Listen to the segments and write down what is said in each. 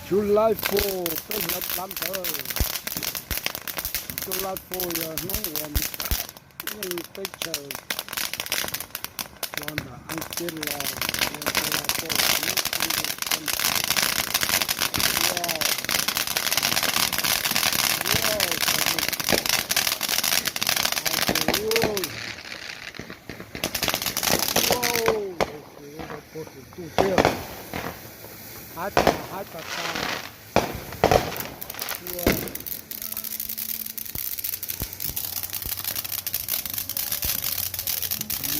July four peb hlawv plab ntawd. July four yog hnub uas Meskas yeej teb chaws los ntawm Askiv los, los July four hnub Askiv. Wow. Wow, hais tias, wow, puag saum ntuj thiab. Haib tas, haib tas tas.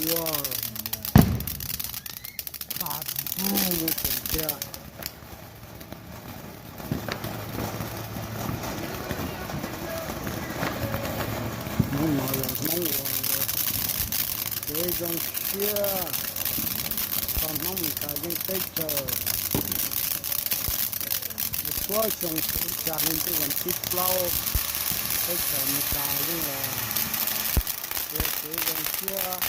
Wow. Tag, muaj tseem tiag. Hnub no yog hnub uas kev zoo siab txog hnub Meskas yeej teb chaws. Txhua xyoo lub xya hli ntuj vas thib plaub, teb chaws Meskas yeej los ua kev zoo siab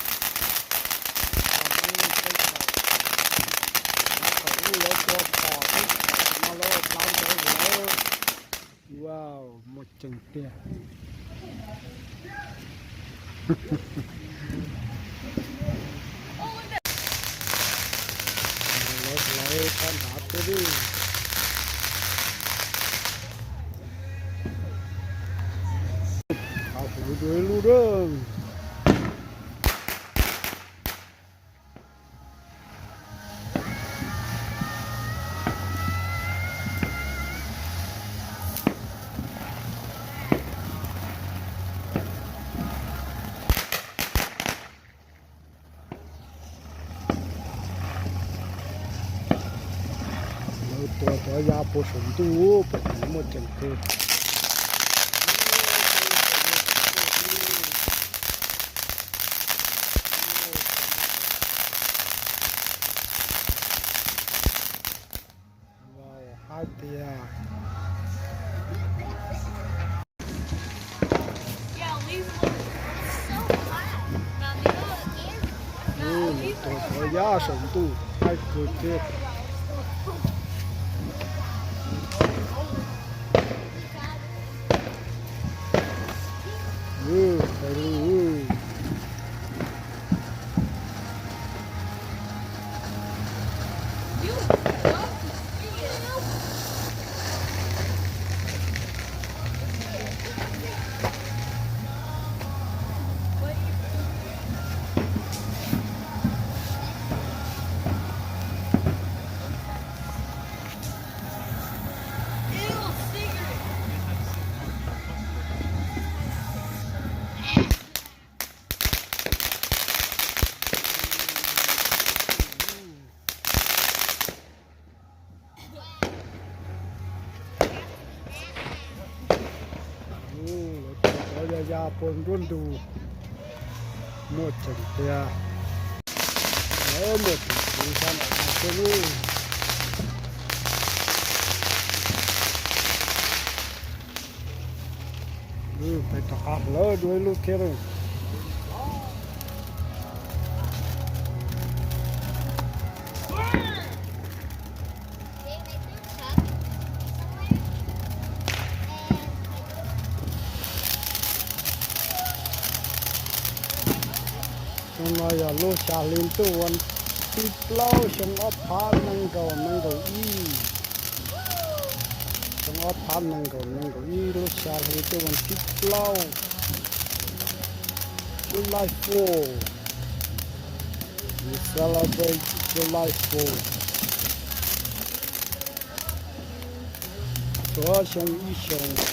txog hnub teb chaws. Thaum ub lawv tsuas pom teb chaws no lawv ua plab ntawd lawm. Wow, muaj tseem tiag. Lawv, lawv sab nrad thiab li. Qhov hauv dua ib lub dawb. Lawv tua cov ya puag saum ntuj, puag tim muaj tseem kawg. Wow, haib tiag. Tus cov ya saum ntuj haib kawg thiab. Ub, qe lug. Lawv tua cov ya ya puag nruab ntug, muaj tseem tiag. Lawv muaj tseem tiag sab nraum no thiab lub. Peb rov qab hlawv dua ib lub thiab lawm. Xyoo no yog lub xya hli ntuj vas thib plaub xyoo ob phav nees nkaum nees nkaum ib. Xyoo ob phav nees nkaum nees nkaum ib lub xya hli ntuj vas thib plaub. July four. We celebrate July four. Tuav xyoo ib xyoos.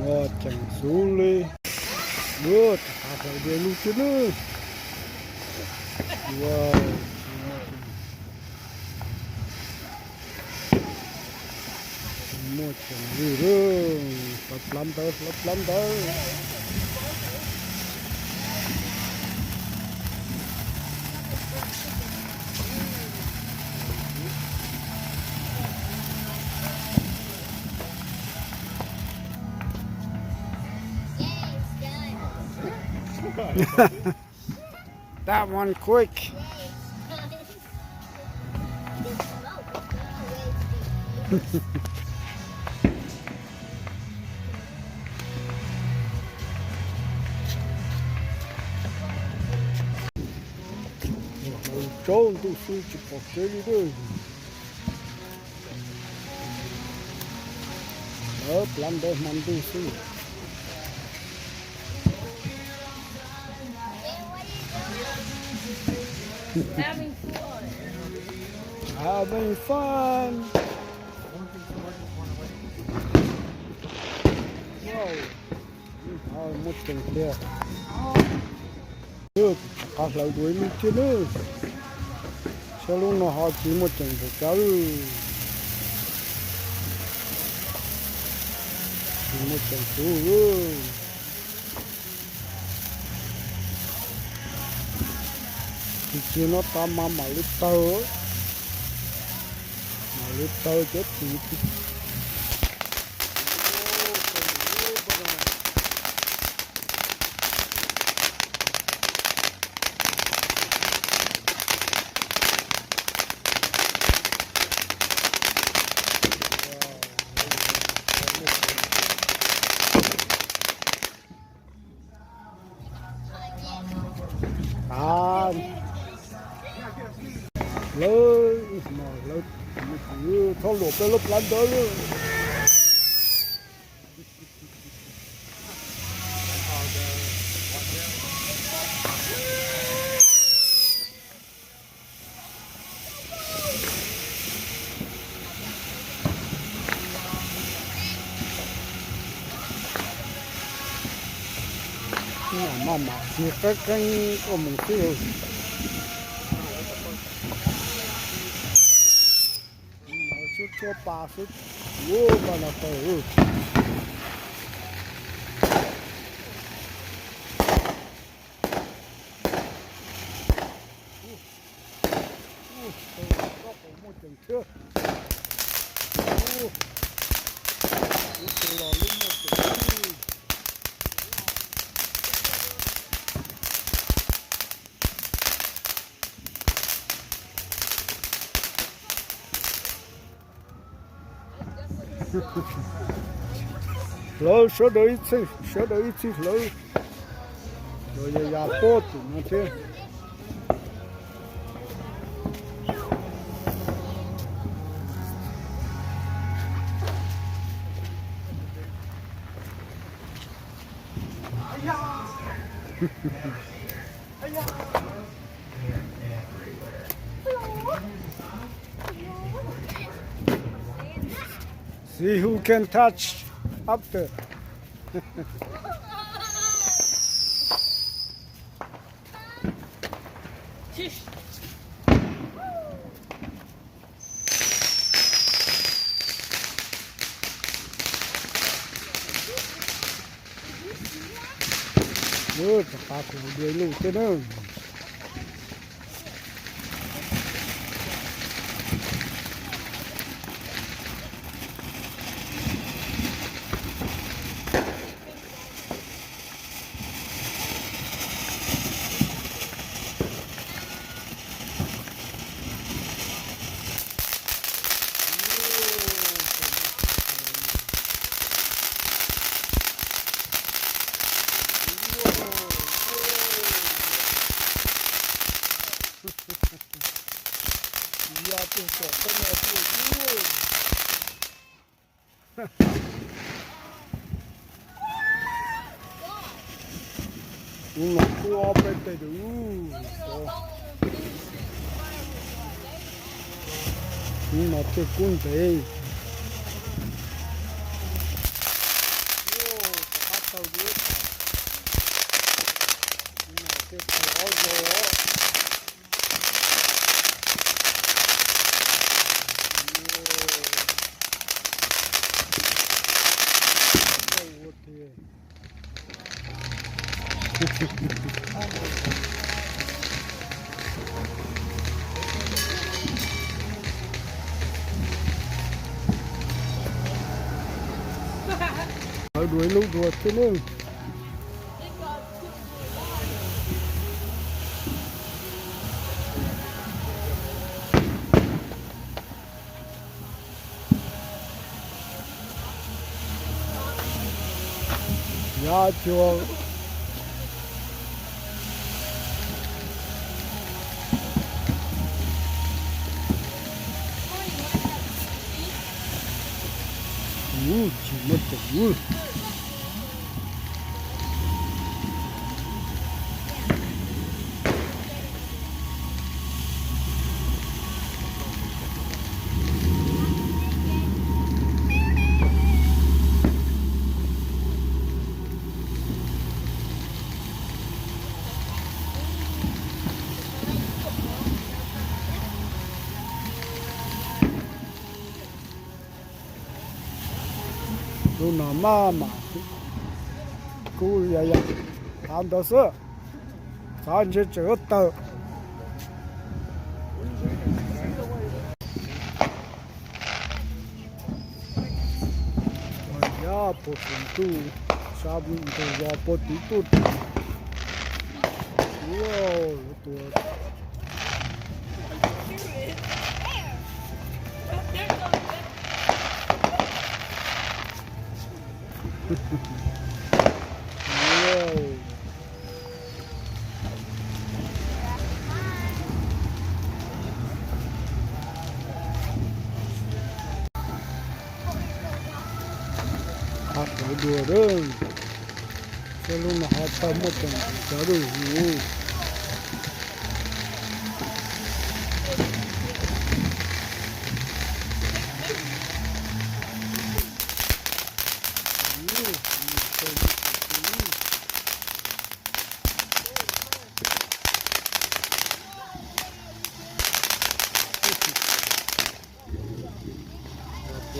Muaj tseem xub li. Ua, rov qab hlawv dua lub thiab nawb. Ua, muaj tseem li lawm, hlawv plab ntawd, hlawv plab ntawd. That one quick. Tsaus ntuj xwb tsis pom kev li lawm. Lawv plab ntawd hmo ntuj xwb. Having fun. Muaj tsees thiab. Rov qab hlawv dua ib lub thiab nawb. Saib lub no ho tsis muaj tsees npaum cas. Tsis muaj tsees tus. Tsis tsis no tas mas mam li tawg, mam li tawg cov txiv. A, lawv, lawv txhob luam peb lub plab ntawd lawm. Maj mam txiv qeeb qeeb tuaj mus xwb. Xub tshuab pa xwb, ua pa no tau. Muaj tsees thiab. Lub tes los lub muaj tsees. Hlawv sawv daws ib txhij, sawv daws ib txhij hlawv. Los yog ya pob tim no thiab. See who can touch after. Rov qab kuv dua ib lub thiab na. Ya tus tom tej no tuaj ub. Ub, no tuaj ob peb teg tus. Ub, no tej kub ntev. Tej thaum ob zaug os. Hlawv dua ib lub dua thiab nawb. Ab cuag. Ub, tsis muaj ceem ub. Lub no maj mam kub yam yam, qab ntawd xwb, qab ntshe tseem yuav tawg. Yam puas tsaus ntuj, sab ntuj los puag tim tuaj. Wow, lawv tua. Wow. Qab hlawv dua lawm. Saib lub no ho tawg muaj ceem npaum cas lawm.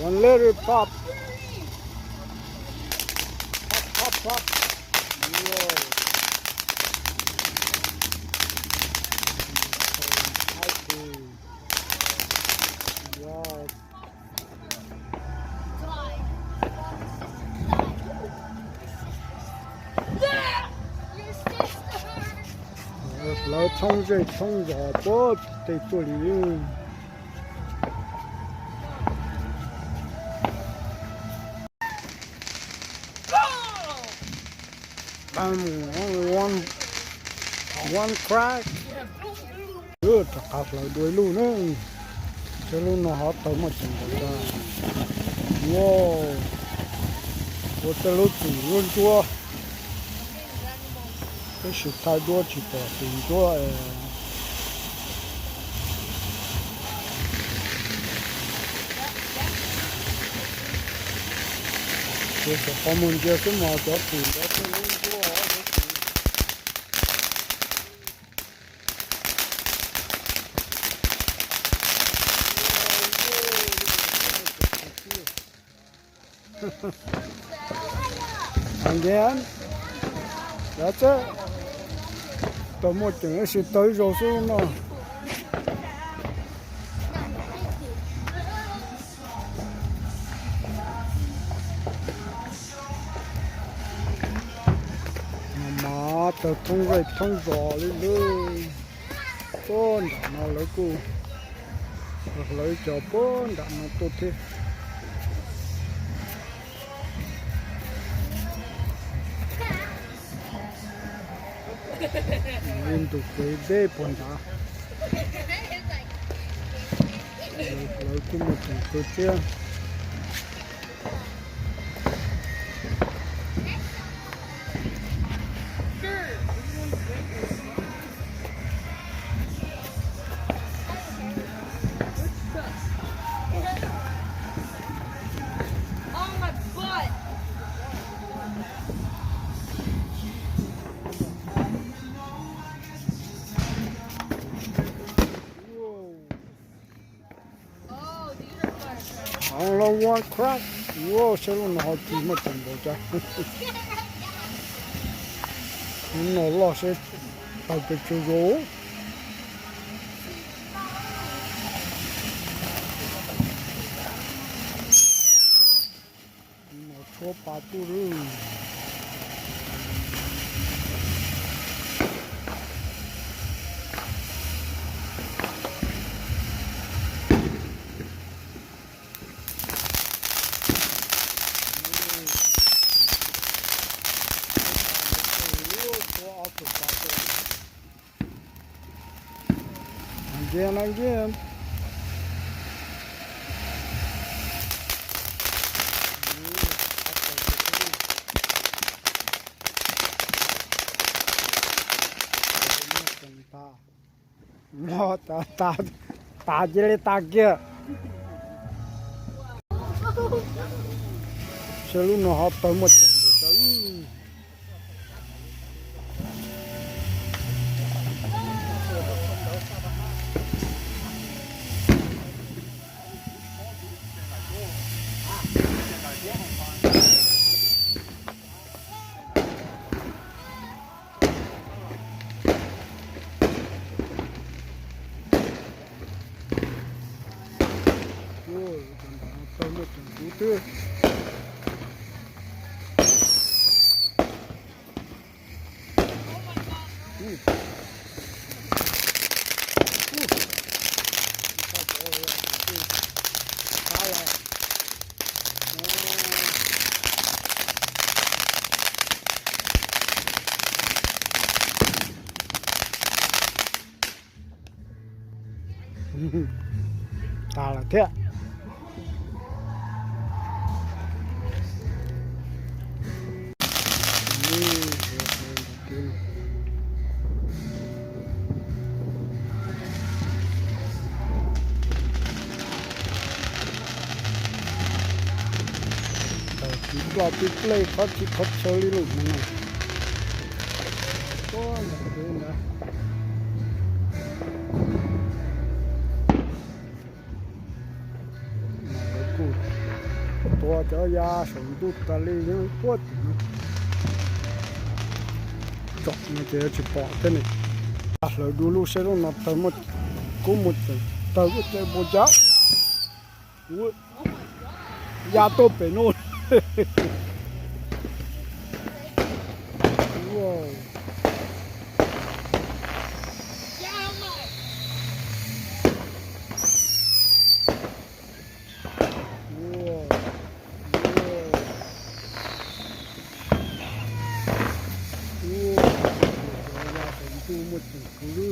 One little pop. Pop, pop, pop. Wow. Nice. Wow. Lawv thoob zej thoob zos puag tej tuaj li. One, one crack. Rov qab hlawv dua ib lub na. Saib lub no ho tawg muaj ceem npaum cas. Wow. Ua tej lub txim ntsuab ntsuab. Tab sis thaij duab tsis pom txim ntsuab. Ces xyov qhov muag ntsia xwb mas cov txim ntsuab tej lub ntsuab. Again. That's it. Tau muaj ceem ib si tau ib zaug xwb no. Mas tawg thoob zej thoob zos li lawm. Puag nram no lawv kuj hlawv cov puag nram no tuaj thiab. Ib ntu kev deb puag nrad. Lawv kuj muaj ceem kawg thiab. Los one crack. Wow, saib lub no ho ci muaj ceem npaum cas. Lub no loj seb tawg pes tsawg zaus. Lub no tshuab pa tuj lwj. Ntsia no ntsia. Tag, tag, tag, tag cia li tag kiag. Saib lub no ho tawg muaj ceem npaum cas. Tawg muaj ceem kuv twb. Tag lawm thiab. Tawm tib ploj tib plej qhov tsis qhov chaw li lawm no. Kuj tua cov ya saum ntuj tas li yeej puab tim no. Tsom no ces yuav tsis pom thiab ne. Hlawv du lug saib lub no tawg muaj, kub muaj ceem tawg ua cas puas cas. Ua, ya tuaj pem no. Ua, ua, ua, ya saum ntuj muaj ceem kawg li.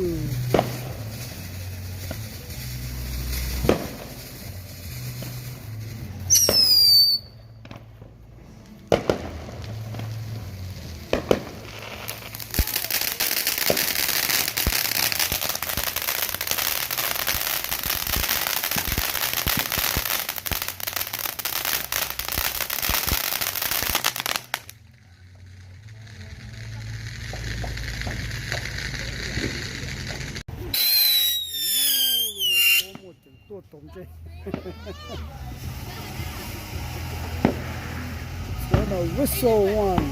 Tuaj tau ntsej. Whistle one.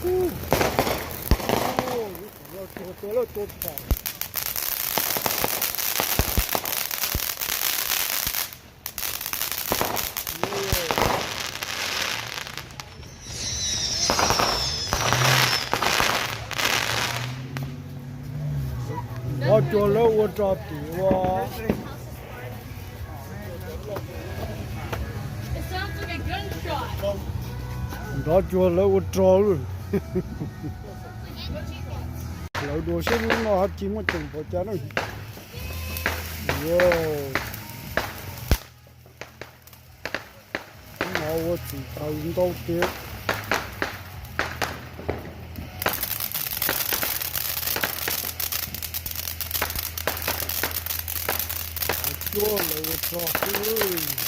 Ua, ua, ua, tua lawm tua phom. Nrov cuag lawv ua rog tim ua. Nrov cuag lawv ua rog lawm. Lawv dua seb lub no ho tsis muaj ceem npaum cas na. Wow. Lub no ua txim taws ntau tiag. Cuab lawv ua rog xwb.